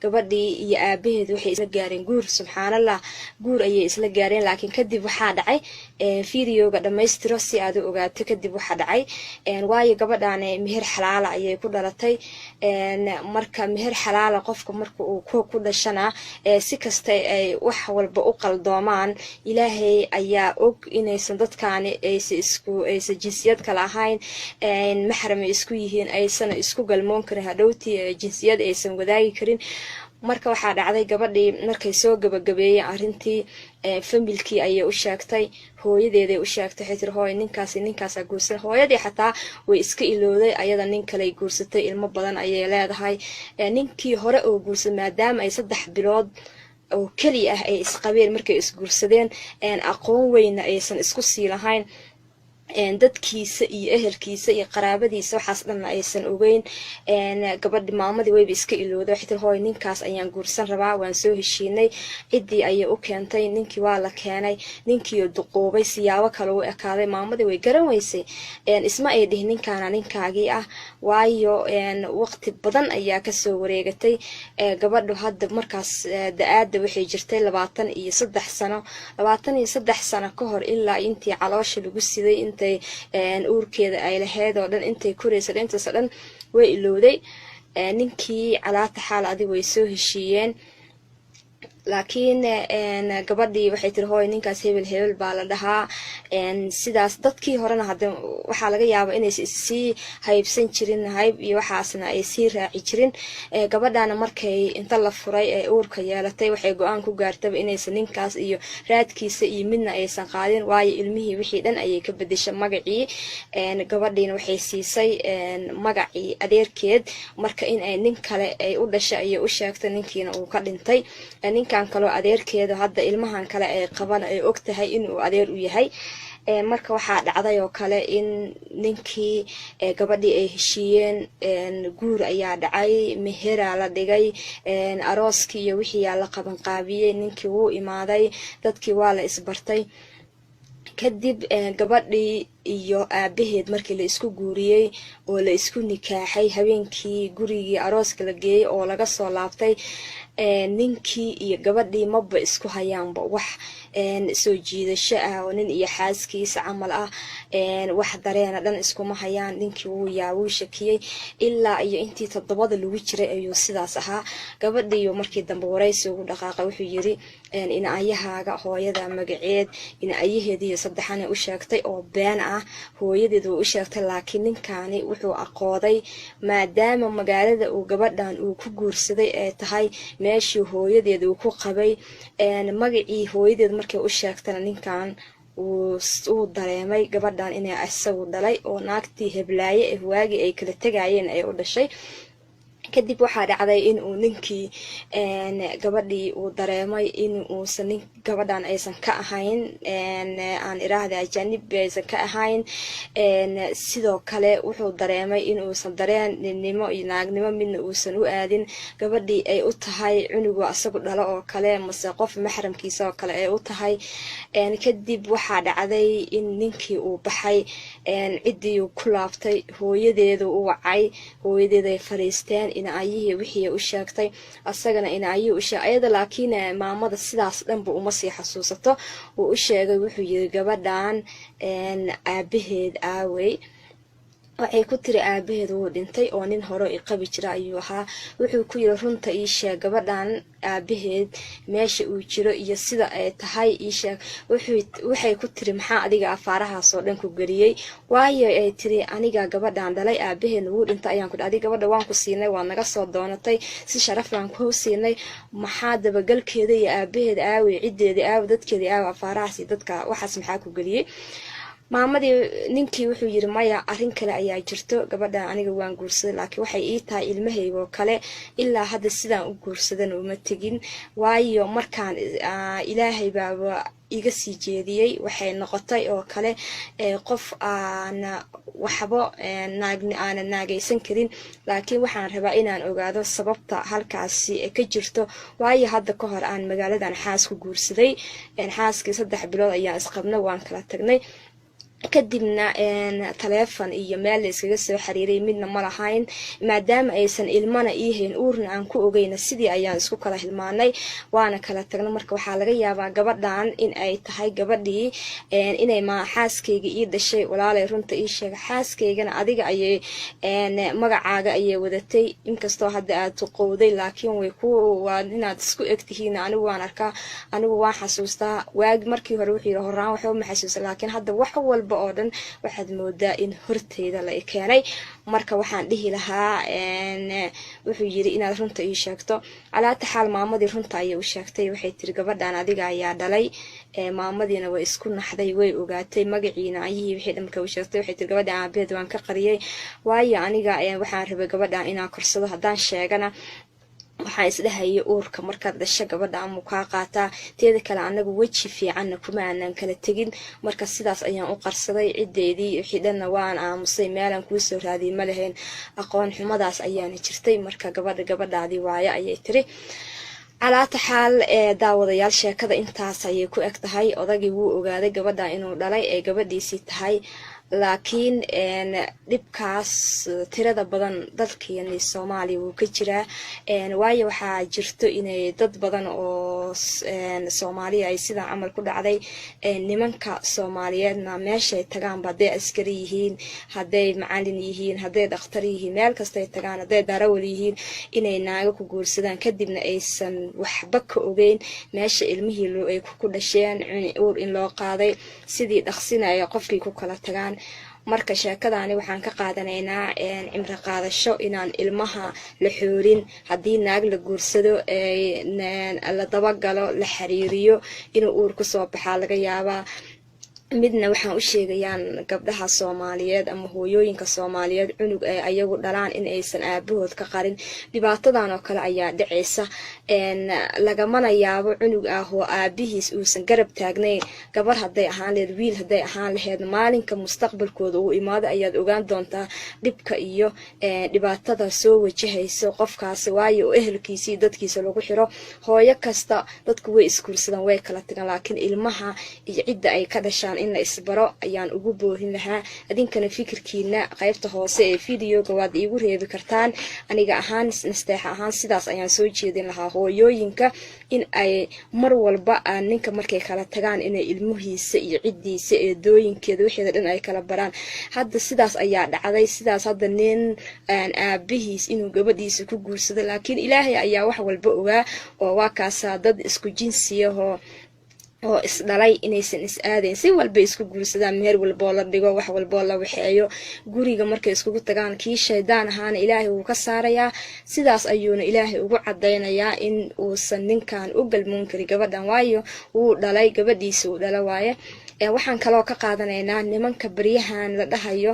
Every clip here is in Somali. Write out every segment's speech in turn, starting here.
Gabadhii iyo aabaheed waxay isla gaareen guur. Subxaanallah, guur ayay isla gaareen. Laakiin kadib waxaa dhacay, videoga dhammaystiro si aad u ogaato kadib waxaa dhacay, waayo gabadhan meher xalaala ayay ku dhalatay. Marka meher xalaala qofka marka uu ku dhashana, si kasta ay wax walba u qaldoomaan, Ilaahay ayaa og inaysan dadkaani aysa isku aysan jinsiyad kala ahayn, maxram ay isku yihiin, aysan isku galmoon karin, hadhowtii jinsiyad aysan wadaagi karin. Marka waxaa dhacday, gabadhii markay soo gabagabeeyeen arrintii, familkii ayay u sheegtay, hooyadeeday u sheegtay. Waxay tiri, "Hooy, ninkaasi ninkaasaa guursan." Hooyadii xataa way iska ilowday. Ayada nin kaley guursatay, ilmo badan ayay leedahay. Ninkii hore oo guursaday, maadaama ay 3 bilood oo keliya ah ay isqabeen markay isguursadeen, aqoon weyna aysan isku sii lahayn, dadkiisa iyo ehelkiisa iyo qaraabadiisa waxaas dhanna aysan ogeyn, gabadhi maamadii wayba iska ilowday. Waxay tiri, "Hooy, ninkaas ayaan guursan rabaa, waan soo heshiinay." Ciddii ayay u keentay ninkii, waa la keenay. Ninkii duquubay, siyaabo kale u ekaaday. Maamadii way garan weysay, isma ay dhihin ninkaana ninkaagii ah, waayo waqti badan ayaa kasoo wareegatay. Gabadhu hadda markaas da-aada waxay jirtay 23 sano. 23 sano ka hor ilaa intii caloosha lagu siday, intay uurkeeda ay lahayd oo dhan, intay koraysa, intaasoo dhan way ilowday. Ninkii calaata xaal adig way soo heshiiyeen, laakiin gabadhii waxay tiri, "Hooy, ninkaas hebel hebel baa la dhahaa." Sidaas dadkii horena hadde waxaa laga yaabaa inaysa issii haybsan jirin, hayb iyo waxaasna ay sii raaci jirin. Gabadhana markay inta la furay ee uurka yeelatay, waxay go-aan ku gaartaba inaysan ninkaas iyo raadkiisa iyo midna aysan qaadin, waayo ilmihii wixii dhan ayay ka bedeshay magacii. Gabadhiina waxay siisay magacii adeerkeed. Marka in ay nin kale ay u dhashay ayay u sheegtay, ninkiina uu ka dhintay. Ninkan kaloo adeerkeeda hadda ilmahan kale ay qaban ay og tahay inuu adeer u yahay. Marka waxaa dhacday oo kale in ninkii gabadhii ay heshiiyeen, guur ayaa dhacay, meheraa la dhigay, arooskii iyo wixiiyaa la qabanqaabiyey. Ninkii wuu imaaday, dadkii waa la isbartay. Kadib gabadhii iyo aabaheed markii la isku guuriyey oo la isku nikaaxay, habeenkii gurigii arooska la geeyey oo laga soo laabtay, ninkii iyo gabadhii maba isku hayaanba wax soo jiidasho ah oo nin iyo xaaskiisa camal ah, wax dareena dhan iskuma hayaan. Ninkii wuu yaa wuu shakiyey. Ilaa iyo intii 7da lagu jiray ayuu sidaas ahaa. Gabadhiiyo markii dambe waraysi ugu dhaqaaqay, wuxuu yiri, "Ina ayahaaga, hooyada magaceed?" Ina ayaheediiyo saddexana u sheegtay oo been ah. Hooyadeed wuu u sheegtay, laakiin ninkani wuxuu aqooday, maadaama magaalada uu gabadhan uu ku guursaday ee tahay meeshii hooyadeed uu ku qabay, magacii hooyadeed markay u sheegtana, ninkan wuu dareemay gabadhan inay isagu dhalay oo naagtii heblaaye eh waagii ay kala tegayeen ay u dhashay. Kadib waxaa dhacday in uu ninkii gabadhii uu dareemay in uusan nin gabadhan aysan ka ahayn, aan iraahda, ajaanib aysan ka ahayn. Sidoo kale wuxuu dareemay in uusan dareen ninnimo iyo naagnimo midna uusan u aadin gabadhii, ay u tahay cunugu asagu dhalo oo kale mase qof maxramkiisa oo kale ay u tahay. Kadib waxaa dhacday in ninkii uu baxay, ciddii uu ku laabtay, hooyadeedu u wacay, hooyadeeday fariisteen, inaayihii wixii u sheegtay, asagana inaayihii u sheegay ayada. Laakiin maamada sidaas dhanba uma sii xasuusato. Wuu u sheegay, wuxuu yiri, "Gabadhan aabaheed aawey?" Waxay ku tiri, "Aabaheed wuu dhintay oo nin hore i qabi jira ayuu ahaa." Wuxuu ku yiri, "Runta ii sheeg, gabadhan aabaheed meesha uu jiro iyo sida ay tahay ii sheeg." Waxay ku tiri, "Maxaa adiga afaarahaasoo dhan ku geliyey?" Waayo ay tiri, "Aniga gabadhan dhalay, aabaheedna wuu dhintay ayaan ku. Adiga gabadha waan ku siinay, waa naga soo doonatay, si sharaf baan kuu siinay. Maxaa dabagalkeeda iyo aabaheed aawey, ciddeeda aawe, dadkeeda aawe, afaarahaas iyo dadka waxaas maxaa ku geliyey?" Maamadii ninkii wuxuu yiri, "Maya, arrin kale ayaa jirto. Gabadhan aniga waan guursaday, laakiin waxay ii tahay ilmahaygoo kale. Ilaa hadda sidaan u guursadana uma tegin, waayo markaan Ilaahay baaba iga sii jeediyey. Waxay noqotay oo kale qof aana waxba naagni aana naagaysan karin. Laakiin waxaan rabaa inaan ogaado sababta halkaasi ka jirto, waayo hadda ka hor aan magaaladan xaas ku guursaday, xaaskii 3 bilood ayaan isqabnay, waan kala tagnay." Kadibna taleefon iyo meel la iskaga soo xiriiray midna ma lahayn. Maadaama aysan ilmana ii hayn, uurna aan ku ogeyna, sidii ayaan isku kala hilmaanay, waana kala tagna. Marka waxaa laga yaabaa gabadhan in ay tahay gabadhii inay ma xaaskayga ii dhashay. Walaalay, runta ii sheega. Xaaskaygana adiga ayay magacaaga ayay wadatay, inkastoo hadda aad tuqowday, laakiin way ku waa inaad isku egtihiin. Anigu waan arkaa, anigu waan xasuustaa. Waagi markii hore wuxuu yidhi horaan waxba ma xasuusta, laakiin hadda wax walba oo dhan waxaad moodaa in horteyda la i keenay. Marka waxaan dhihi lahaa, wuxuu yidhi, inaad runta ii sheegto. Calaata xaal, maamadii runta ayay u sheegtay. Waxay tiri, "Gabadhan adiga ayaa dhalay." Maamadiina way isku naxday, way ogaatay magaciina ayihii wixii dhan. Marka u sheegtay, waxay tiri, "Gabadhan aabaheed waan ka qariyay, waayo aniga waxaan rabay gabadhan inaan korsado. Haddaan sheegana, waxaan isdhahaya uurka markaad dhasho gabadha amuu kaa qaataa. Teeda kale, anagu weji fiicanna kuma aanan kala tegin. Marka sidaas ayaan u qarsaday ciddeedii, wixii dhanna waan aamusay. Meelaan kuusoo raadiyay ma lahayn, aqoon xumadaas ayaana jirtay. Marka gabadha gabadhaadii waaye," ayay tiri. Calaata xaal, daawadayaal, sheekada intaas ayay ku eg tahay. Odagii wuu ogaaday gabadha inuu dhalay ee gabadhiisii tahay, laakiin dhibkaas tirada badan dalkeeni Soomaaliya wuu ka jiraa, waayo waxaa jirto inay dad badan oo Soomaaliya ay sidaa camal ku dhacday. Nimanka Soomaaliyeedna meeshay tagaanba, hadday askari yihiin, hadday macalin yihiin, hadday dhakhtar yihiin, meel kastay tagaan, hadday darawal yihiin, inay naago ku guursadaan, kadibna aysan waxba ka ogeyn meesha ilmihii ay ku dhasheen, uur in loo qaaday, sidii dhaqsina ay qofkii ku kala tagaan. Marka sheekadani waxaan ka qaadanaynaa cimro qaadasho, inaan ilmaha la xoorin. Haddii naag la guursado, la dabagalo, la xiriiriyo, inuu uur kusoo baxaa laga yaabaa. Midna waxaan u sheegayaan gabdhaha Soomaaliyeed ama hooyooyinka Soomaaliyeed, cunug ay ayagu dhalaan in aysan aabahood ka qarin. Dhibaatadan oo kale ayaa dhacaysa. Lagamana yaabo cunug ah oo aabihiis uusan garab taagnayn, gabar hadday ahaan laheyd, wiil hadday ahaan laheyd, maalinka mustaqbalkooda uu imaado ayaad ogaan doontaa dhibka iyo dhibaatada soo wajahayso qofkaasi, waayo oo ehelkiisii dadkiisa lagu xiro. Hooyo kasta, dadku way isguursadaan, way kala tagaan, laakiin ilmaha iyo cidda ay ka dhashaan in la isbaro ayaan ugu boorin lahaa. Adinkana fikirkiina qaybta hoose ee videoga waad iigu reebi kartaan. Aniga ahaan, Nasteexa ahaan, sidaas ayaan soo jeedin lahaa hooyooyinka, in ay mar walba ninka markay kala tagaan inay ilmuhiisa iyo ciddiisa, eedooyinkeeda, waxeeda dhan ay kala baraan. Hadda sidaas ayaa dhacday, sidaas hadda nin aabihiis inuu gabadhiisa ku guursado, laakiin Ilaahay ayaa wax walba ogaa, oo waa kaasaa dad isku jinsiyahoo oo isdhalay inaysan is aadayn, si walba isku guursadaan, meher walboo la dhigo, wax walboo la waxeeyo, guriga markay iskugu tagaan, kii shaydaan ahaana Ilaahay wuu ka saarayaa. Sidaas ayuuna Ilaahay ugu cadaynayaa in uusan ninkan u galmoon karin gabadhan, waayo wuu dhalay, gabadhiisa uu dhala waaye. Waxaan kaloo ka qaadanaynaa nimanka baryahan la dhahayo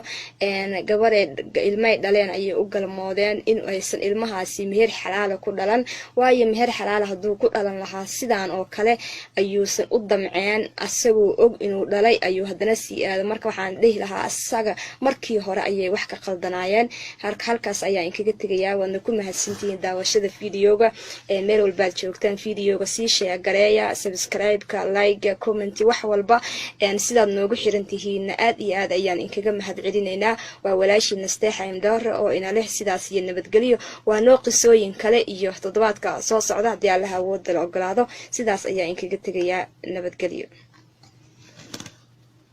gabaday ilmay dhaleen ayay u galmoodeen, in aysan ilmahaasi meher xalaala ku dhalan, waayo meher xalaala hadduu ku dhalan lahaa, sidaan oo kale ayuusan u damceen. Asagoo og inuu dhalay ayuu haddana sii aado. Marka waxaan dhihi lahaa, asaga markii hore ayay wax ka qaldanaayeen. Halkaas ayaa inkaga tegayaa. Waadna ku mahadsantihiin daawashada videoga. Meel walbaad joogtaan, videoga sii share gareeya, subscribe-ka, like, comment, wax walba. Sidaad noogu xiran tihiinna aad iyo aad ayaan inkaga mahad celinaynaa. Waa walaashii Nasteexa Imdhoore oo ina leh sidaas iyo nabadgelyo. Waa noo qisooyin kale iyo toddobaadka soo socda, haddii Allaha awoodda la ogolaado. Sidaas ayaa inkaga tegayaa, nabadgelyo.